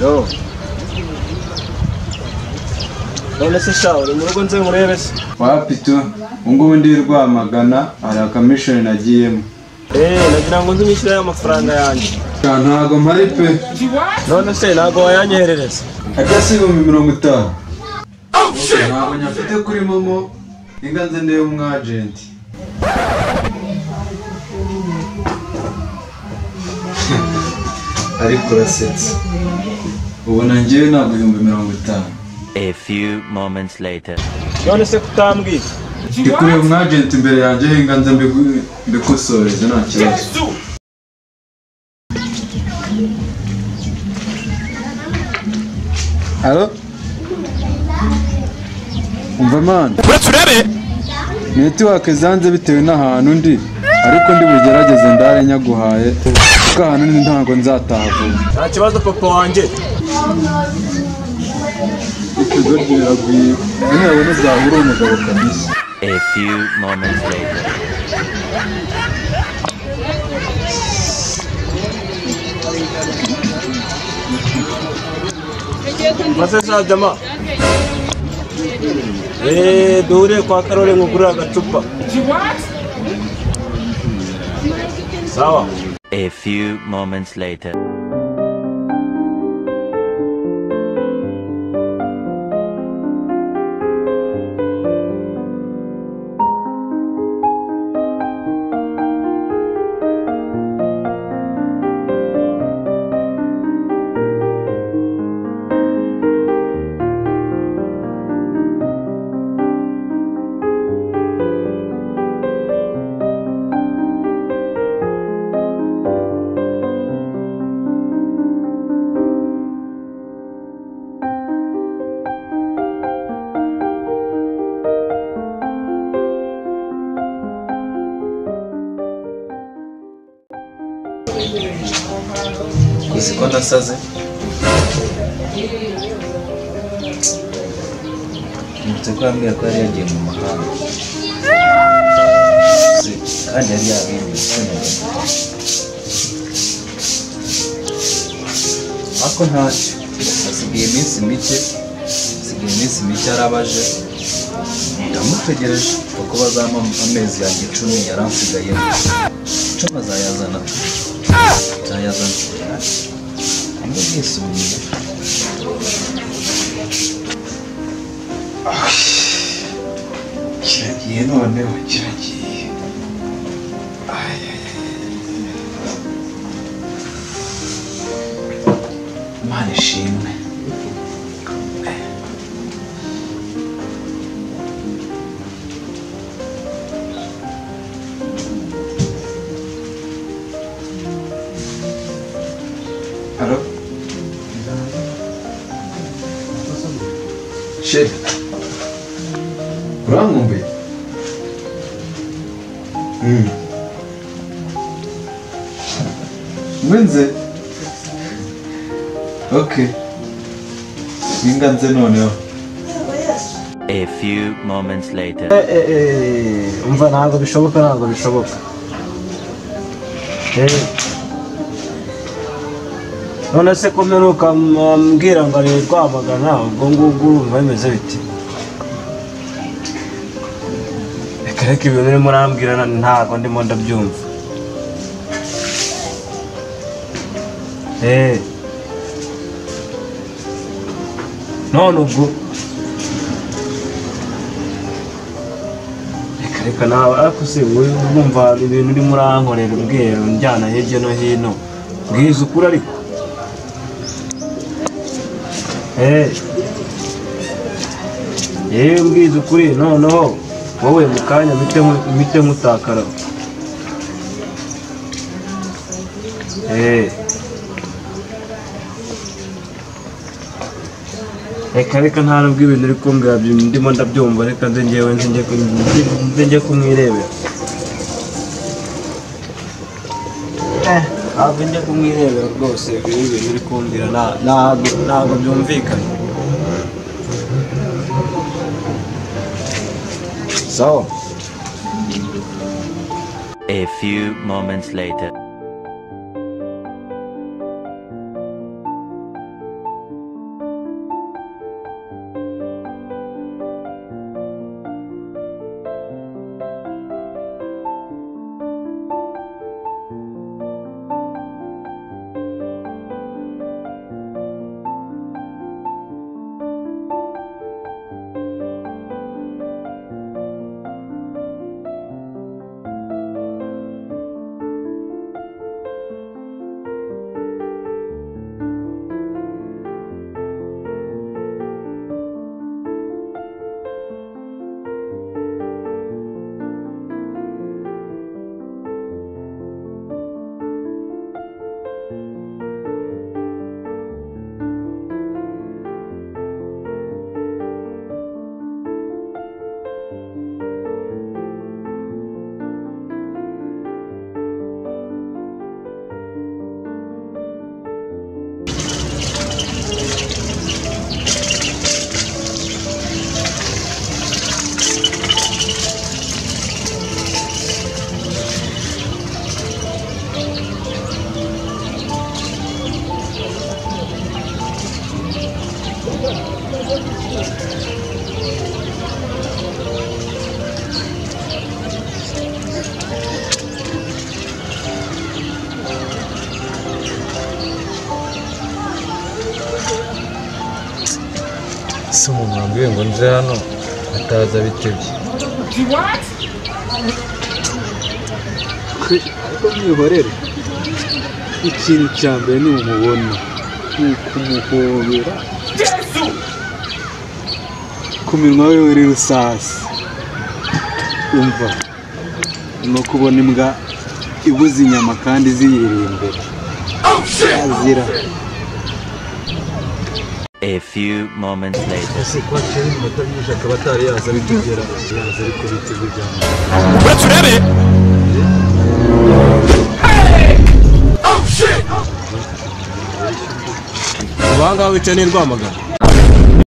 Yo. None se sha uri mu rugo nze nkurebe se? Wapi tu, ubungubu ndi Rwamagana hari akamishoni nagiyemo. Nagira ngo nze unyishyure amafaranga yanjye. Ntago mpari pe. None se ntago wayanyoherereza? Ajya si 50,000. Ntabwo nyafite kuri momo, inga nze ndebe umu agent. Ariko urasetsa. Ubona njyewe ntabwo 50,000. A few moments later. None se kutambwira? Ndi kureba umu agent imbere yanjye, inga nze mbikosoreze nta kibazo. Alo? Umva man. Network zanze bitewe n'ahantu ndi, ariko ndi bugerageze ndare nyaguhaye, kuko ahantu ndi ntago nzataha vuba. Nta kibazo papa wanjye. Ikigo biragwiye. Nabone zahura umugabo kabisa. A few moments later. Mase sha jama. Duhure kwa Karole nkugurira agacupa. Sawa. A few moments later. Uzi ko nasaze? Nibutse ko yambwiye ko yari yagiye mu mahanga. Kandi yari yabimbwiye. Ariko ntacyo. Hasigaye iminsi mike, hasigaye iminsi mike arabaje. Ndamutegereje kuko bazampa amezi yanjye 10 yaransigayemo. 10 azayazana. Nzayazana. Ndabisubiye. Kiragiye noneho kiragiye. Imana ishimwe. Alo? Sheri, urankumbuye? Ngwenze? Okay. Ninga nze noneho. A few moments later. Umva ntabwo bishoboka, ntabwo bishoboka. None se ko mperuka mbwira ngo ari Rwamagana, ubwo ngubwo urumva bimeze biti? Reka reka ibintu urimo urambwira ntabwo ndimo ndabyumva. None ubwo reka reka nawe ariko se urumva ibintu urimo urankorera umbwira unjyana hirya no hino, mbwiza ukuri ariko. Mbwiza ukuri noneho wowe mu kanya mpite nkutakara. Reka reka nta nubwo ibintu uri kumbwira ndimo ndabyumva, reka nze njyewe nze njye kumwirebera. Ntabwo njya kumwirebera rwose, ibi bintu uri kumbwira ntabwo byumvikana. Sawa. A few moments later. Ese umuntu wambwiye ngo nze hano ataza bitebye. Ariko mwihorere, ikintu cya mbere ni umubona ni ukumuhobera ku minwa we uri rusasi. Umva, no kubona imbwa ibuze inyama kandi ziyiriye imbere azira. A few moments later. Ese ko hakiri iminota myinshi akaba atari yaza bitugera yaza, ariko biteze byanga. Uretse urebe. Ubu ahangaha wicaye ni Rwamagana.